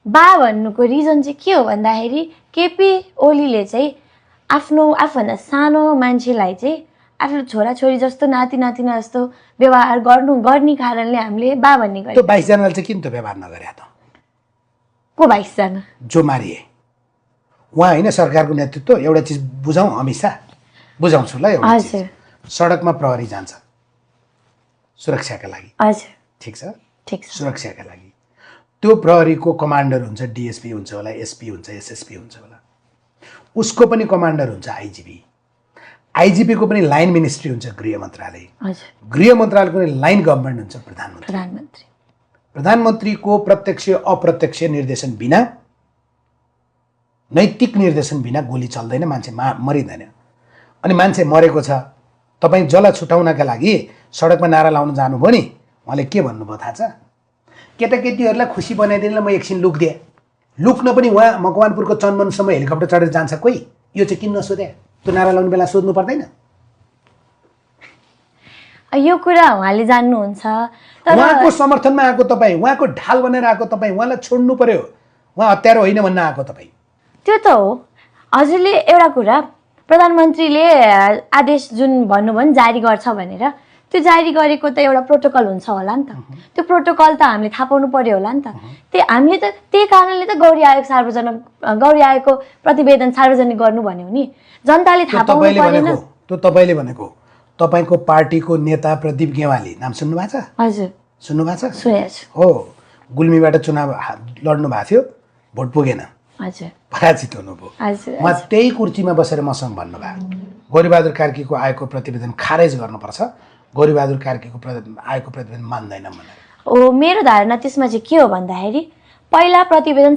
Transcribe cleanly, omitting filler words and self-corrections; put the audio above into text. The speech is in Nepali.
बा भन्नुको रिजन चाहिँ के हो भन्दाखेरि केपी ओलीले चाहिँ आफूभन्दा सानो मान्छेलाई चाहिँ आफ्नो छोराछोरी जस्तो नाति नातिना जस्तो व्यवहार गर्ने कारणले हामीले बा भन्ने गरेको। त्यो 22 जनाले चाहिँ किन त्यो व्यवहार नगरे त? को 22 जना जो मारिए उहाँ होइन सरकारको नेतृत्व। एउटा चिज बुझाउँ अमित शाह, बुझाउँछु ल। एउटा चिज, सडकमा प्रहरी जान्छ सुरक्षाका लागि, हजुर ठिक छ, ठिक छ, सुरक्षाका लागि। त्यो प्रहरीको कमान्डर हुन्छ, डिएसपी हुन्छ होला, एसपी हुन्छ, एसएसपी हुन्छ होला, उसको पनि कमान्डर हुन्छ आइजिपी। आइजिपीको पनि लाइन मिनिस्ट्री हुन्छ गृह मन्त्रालय। गृह मन्त्रालयको पनि लाइन गभर्मेन्ट हुन्छ प्रधानमन्त्री। प्रधानमन्त्रीको प्रत्यक्ष अप्रत्यक्ष निर्देशन बिना, नैतिक निर्देशन बिना गोली चल्दैन, मान्छे मरिँदैन। अनि मान्छे मरेको छ, तपाईँ जसलाई छुटाउनका लागि सडकमा नारा लाउन जानुभयो नि, उहाँले के भन्नुभयो थाहा छ? केटाकेटीहरूलाई खुसी बनाइदिनलाई म एकछिन लुक्दिएँ। लुक्न पनि उहाँ मकवानपुरको चन्दवनसम्म हेलिकप्टर चढेर जान्छ कोही? यो चाहिँ किन नसोधे? त्यो नारा लाउने बेला सोध्नु पर्दैन? यो कुरा उहाँले जान्नुहुन्छ। उहाँको समर्थनमा आएको तपाईँ, उहाँको ढाल बनेर आएको तपाईँ, उहाँलाई छोड्नु पर्यो। उहाँ हत्यारो होइन भन्न आएको तपाईँ। त्यो त हो। हजुरले एउटा कुरा, प्रधानमन्त्रीले आदेश जुन भन्नुभयो नि जारी गर्छ भनेर, त्यो जारी गरेको त एउटा प्रोटोकल हुन्छ होला नि त। त्यो प्रोटोकल त हामीले थाहा पाउनु पर्यो होला नि त। हामीले त त्यही कारणले त गौरी आयोगको प्रतिवेदन सार्वजनिक गर्नु भन्यो नि। जनताले थाहा पाउनु परेन। त्यो तपाईँले भनेको तपाईँको पार्टीको नेता प्रदीप गेवाली, नाम सुन्नु भएको छ? हजुर सुन्नु भएको छ? सुनेको छु। हो, गुल्मीबाट चुनाव लड्नु भएको थियो, भोट पुगेन, हजुर पराजित हुनुभयो। उहाँ त्यही कुर्सीमा बसेर मसँग भन्नुभयो गौरीबहादुर कार्कीको आएको प्रतिवेदन खारेज गर्नुपर्छ, गौरीबहादुर कार्कीको आएको प्रतिवेदन मान्दैनौँ भनेर। मेरो धारणा त्यसमा चाहिँ के हो भन्दाखेरि, पहिला प्रतिवेदन